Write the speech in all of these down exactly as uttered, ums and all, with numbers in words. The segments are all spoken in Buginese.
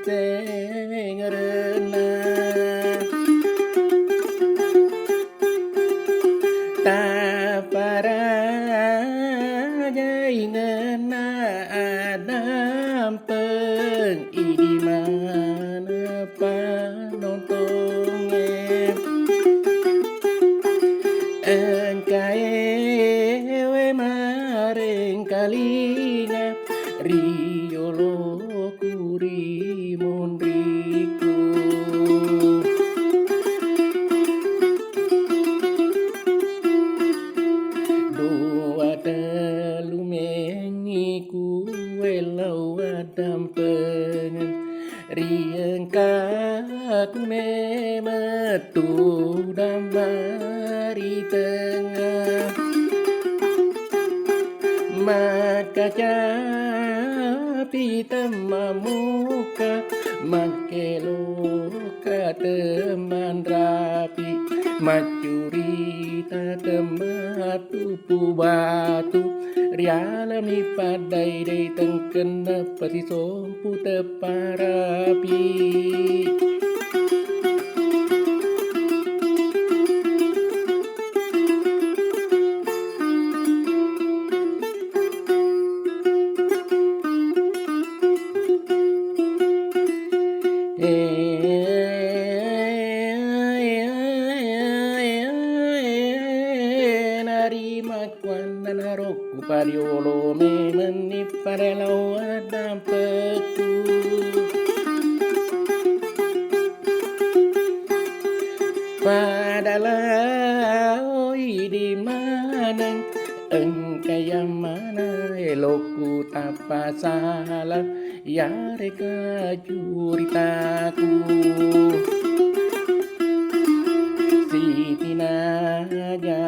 sengerenna. Taparajaingenna addampeng idi maneng panontongnge. Engkaewe marengkalinga ri yoloku ri monriku. Dua tellu mengngi kuwellau addampengeng. Ri engkaku memettu dammari tengnga. Makkacapi temmammukka, makkeloka temmanrapi, maccurita temmattupu batu. Rialami paddaidai tengkenna pasisompu tepparapi. Nari makkuannanaro kupariolo memenni parellau addampekku. Pada lao idi maneng engka yang mana elokku tappa sala. Yareka curitaku sitinaja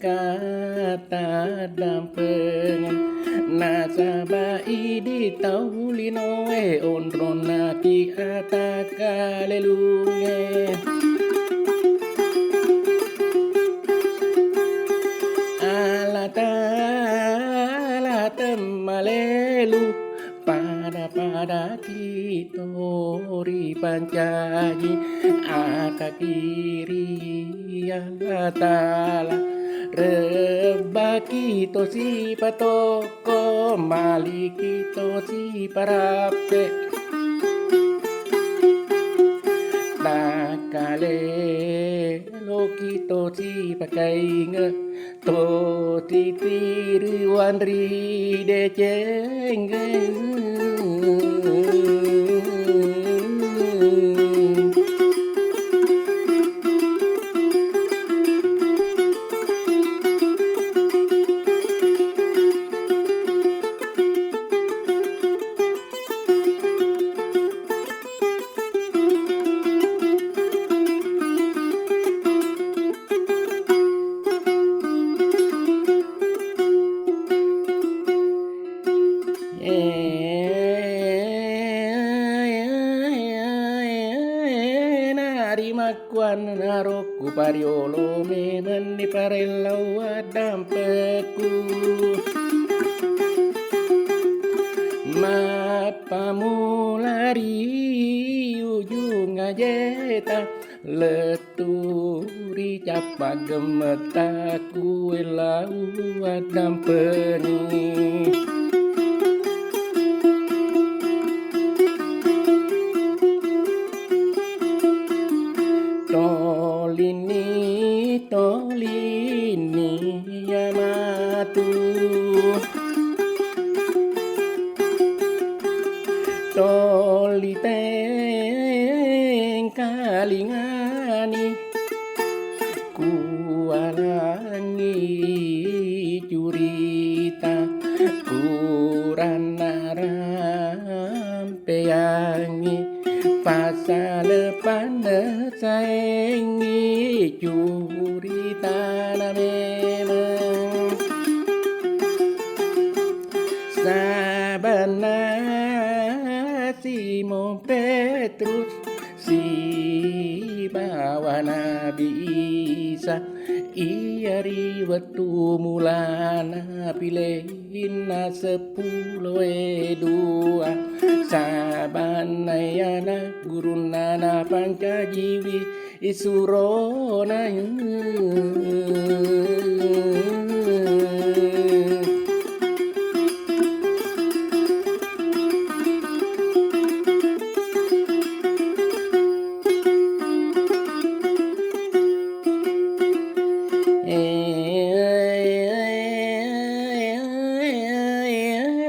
kattaddampengeng, nasaba idi tau linoe onronnaki atakkalelunge. Allatala temmalelu pada-padaki to ripancaji, ataki ri Allatala, rebbaki to sipatokko, maliki to siparappe, takkale loki to sipakainge, to titiruang ri deceng. Nari makkuannaro kupariolo memenni parellau addampekku. Mappamula ri ujung ajeta, lettu ri cappa gemmettaku wellau addampengi. Tolini, tolini ya matu. Toli tengkalingani kualangi curita, kuranna rampeangi pasale panne saengngi curitana memeng. Sabanna Simon Petrus sibawa Nabi Isa, i Iyari wettu mulana pilenna seppuloe dua, sabanna iyana gurunna napancajiwi isurona.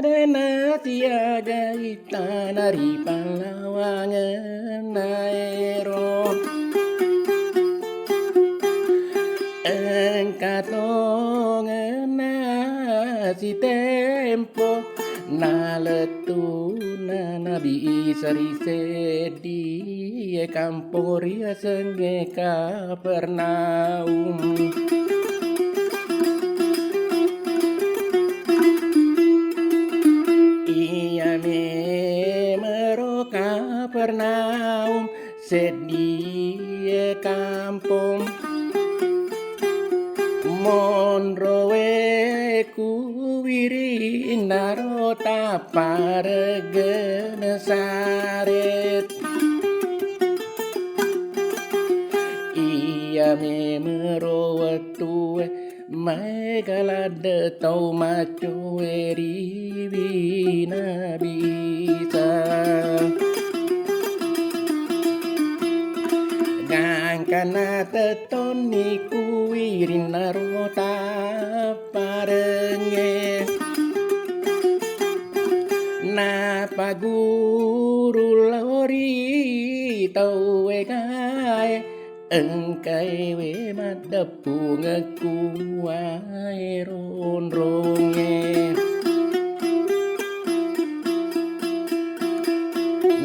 Dena siaga ittana ri pallawangenna ero. Engka tongenna sitempo nalettuna Nabi Isa ri seddie kampong riasengnge Kapernaum. Iya memero Kapernaum seddie kampong. Monroe ku wirinnaro tappareng Genesaret. Iya memero wettue maega ladde tau maccoe riwi Nabi Isa. Gangkanna tettonni ku wirinnaro tapparengnge. Napaguru lao ri tau egae. Engkaewe maddeppungekku wae ronrongnge.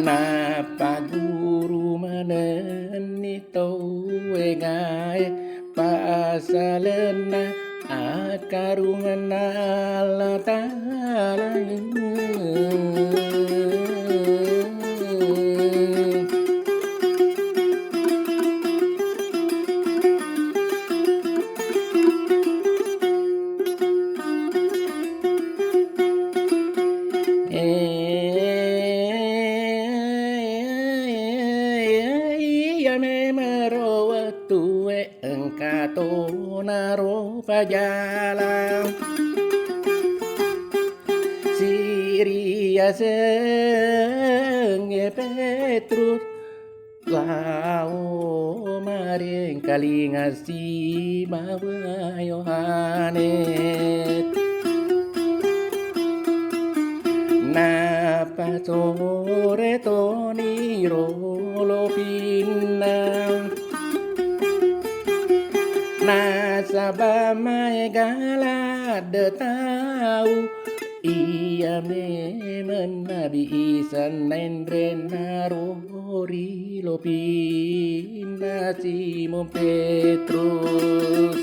Nappaguru manenni tauwe gae pasalenna akkarungenna Allataala. Iya memero wettue engka tonaro pajala. Siriasengnge Petrus lao marengkalinga sibawa Yohanes. Napasore toniro lopinna. Nasaba maega ladde tau iya memeng Nabi Isa naenrennaro ri lopinna Simon Petrus.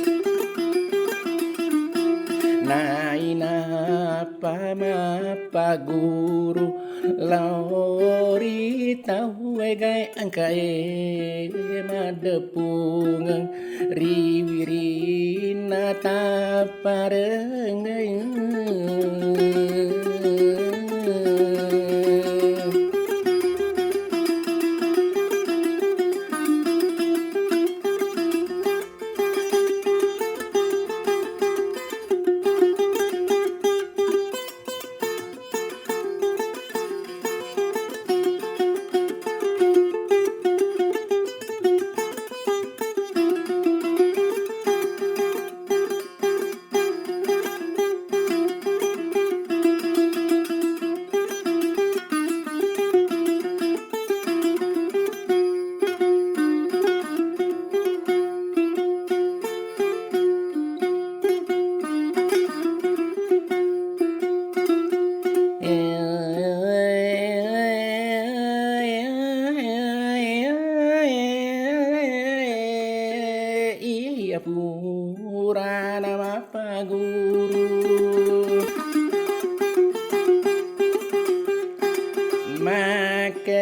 Nainappa mappaguru lao ri tauwe gae engkae maddeppungeng ri wirinna tapparengnge. Iya purana mappaguru. Makkedani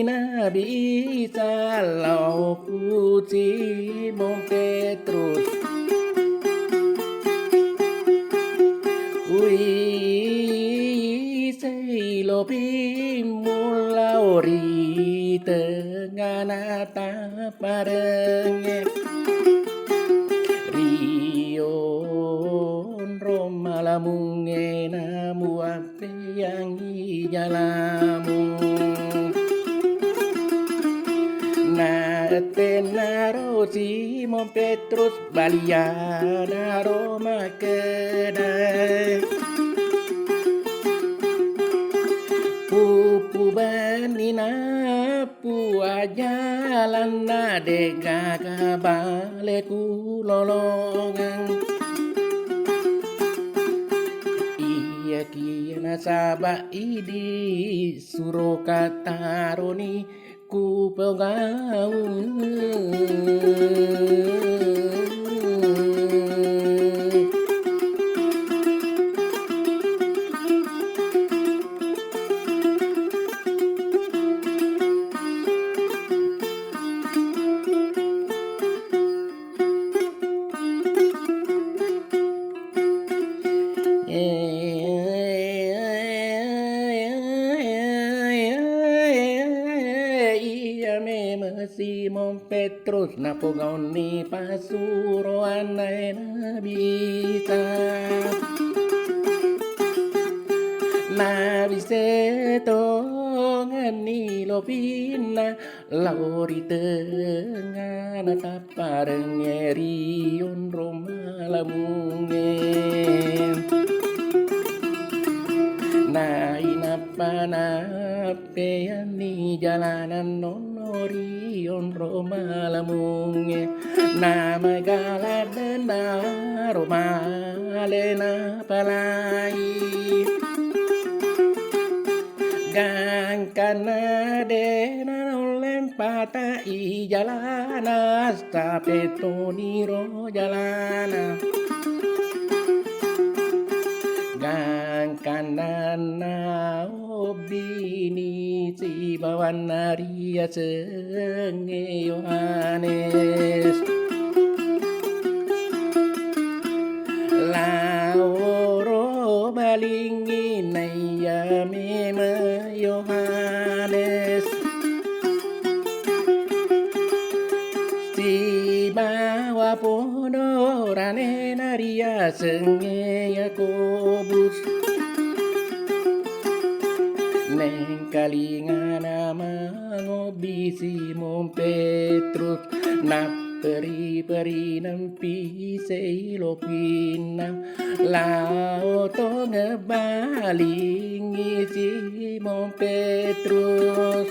Nabi Isa lao ku Simon Tennaro Simon Petrus balianaro makkeda, "Puppu benni nappu ajjalanna, de'gaga bale kulolongeng." Iyakiya nasaba idi suroka taroni kupogau. Iya memeng Simon Petrus napogaunni pasuroanna Nabi Isa. Nabi setongenni lopinna lao ri tengngana tapparengnge ri onrong malamungnge. Nainappa nappeanni jalanan nonno ri onrong malamungnge. Namagala dennaro male napalai. Gangkanna de' naulle mpata'i jalana, sapetoniro jalana. Gangkanna naobbini sibawanna riasengnge Yohanes. Laoro balingngi naiya memeng Yohanes. Sibawa podo ranena riasengnge Yakobus. Nengkalingana mangobbi Simon Petrus, napperi-peri nempi sei lopinna. Lao tongeng balingngi Simon Petrus.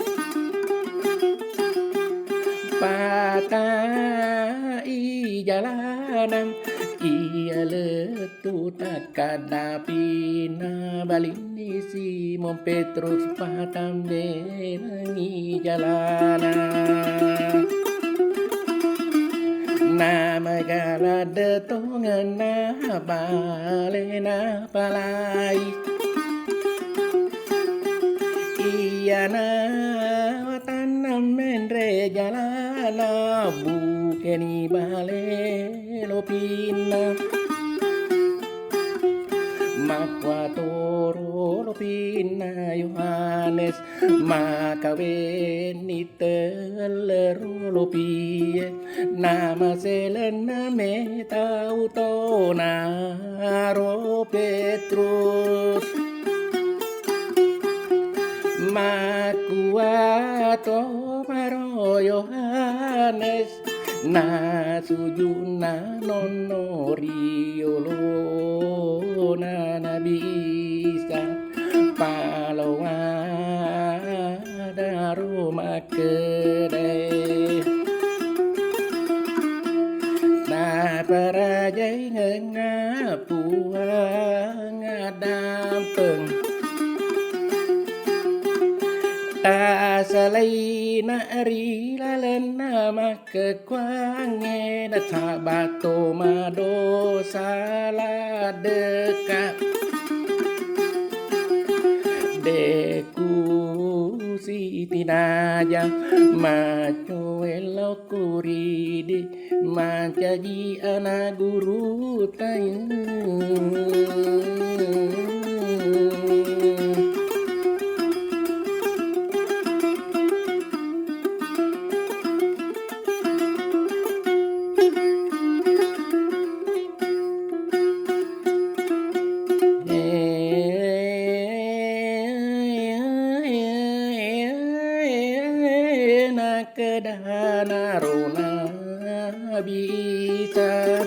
Pata'i jalanang iya lettu takkaddapi nabalinni Simon Petrus patammenengngi jalana. Namagala de' tongenna bale napalai. Iyana wattanna menre jalana bukeni bale lopinna. Makkuatoro lopinna Yohanes makawenni tellero lopie. Namaselenna metau tonaro Petrus. Makkuato maro Yohanes, nasujunna nonno ri olona Nabi Isa. Paloadaro makkedae, naparajaingengnga Puang addampeng. Tasalaina ri lalenna mak- kekkuangnge nasaba to madosa laddeka. Deku sitinaja macoe lao kuridi mancaji ana guru tai. Kedana ro Nabi Isa.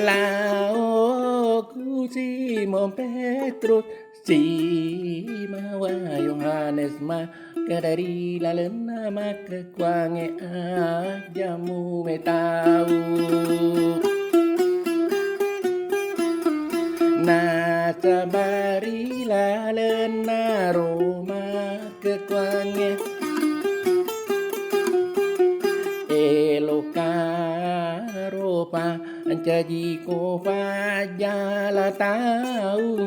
Lao ku Simon Petrus sibawa Yohanes makkeda ri lalenna makkekkuangnge, aja mumetau. Nasaba ri lalenna ro makkekkuangnge, eloka ro pa Mancaji ko pajjala tau.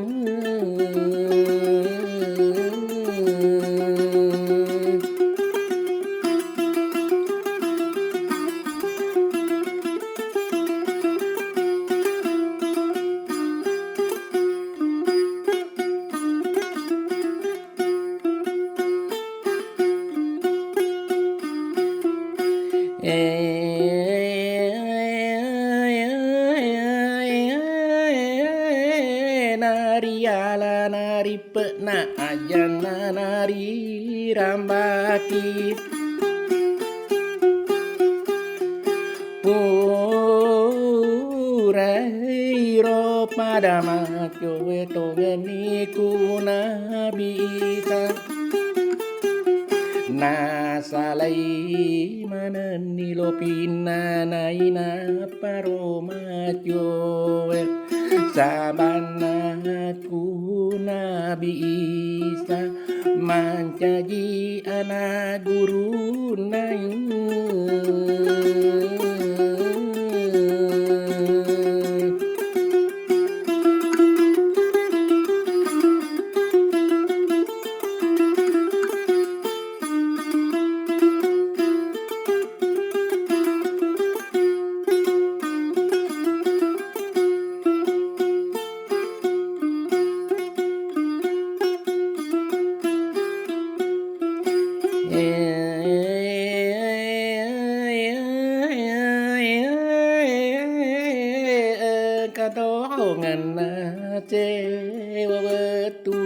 Nariala naripe'na ajanna narirambaki. Purairo pada maccoe tongenni ku Nabi Isa. Nasalai manenni lopinna nainapparo maccoe. Sabanna ku Nabi Isa mancaji ana gurunna. Engka tongenna sewa wettu.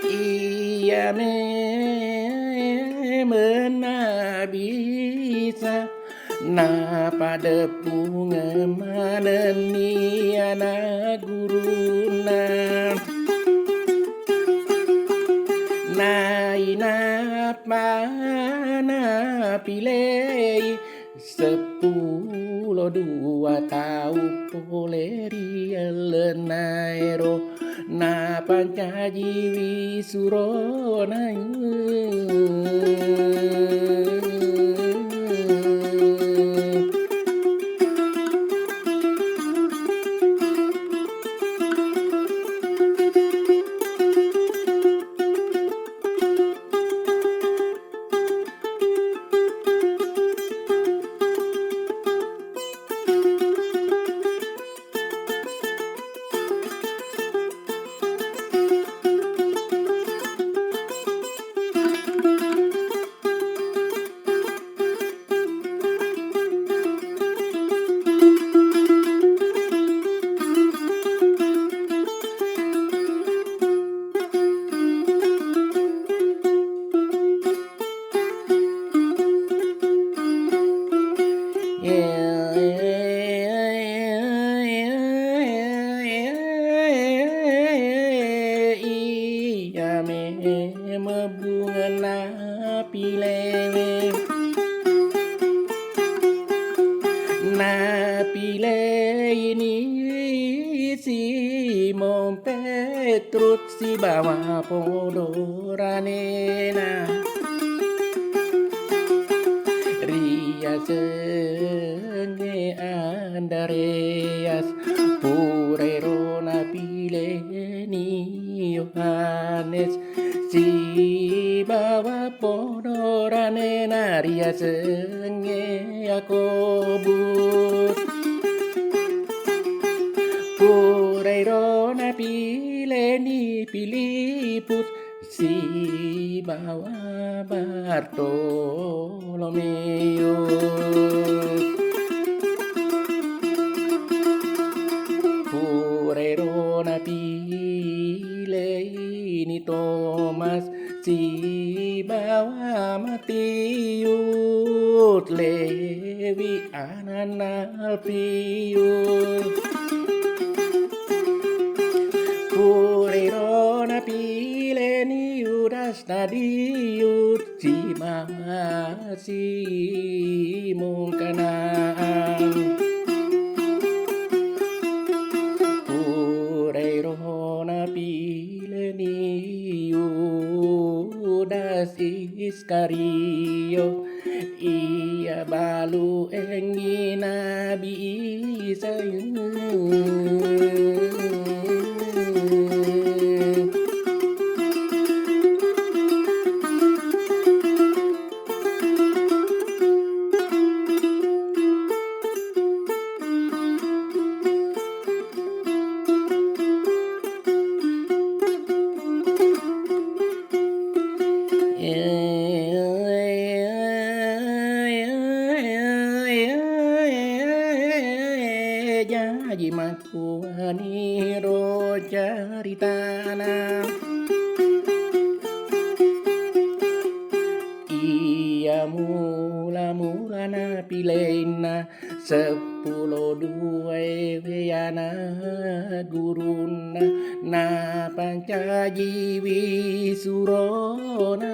Iya memeng Nabi Isa napadeppungeng manenni ana gurunna. Nainappa napilei seppulo dua tau pole ri ellenna ero, napancajiwi surona. Iya memeng bungenna napilewe. Napileini Simon Petrus sibawa podoranena. Riasengnge Andreas, purairo napileni Yohanes, sibawa podoranena riasengnge Yakobus. Purairo napileni Filipus sibawa Bartolomeus. Purairo na Pileini Tomas sibawa Matius, Lewi ananna Alfius. Purairo napileni Yudas Tadius sibawa Simon Kanaan. Purairo napileni Yudas Iskariot, iya balu engi Nabi Isa. Jaji makkuaniro caritana. Iya mula-mula napilenna seppulo duae ana' gurunna, napancajiwi surona.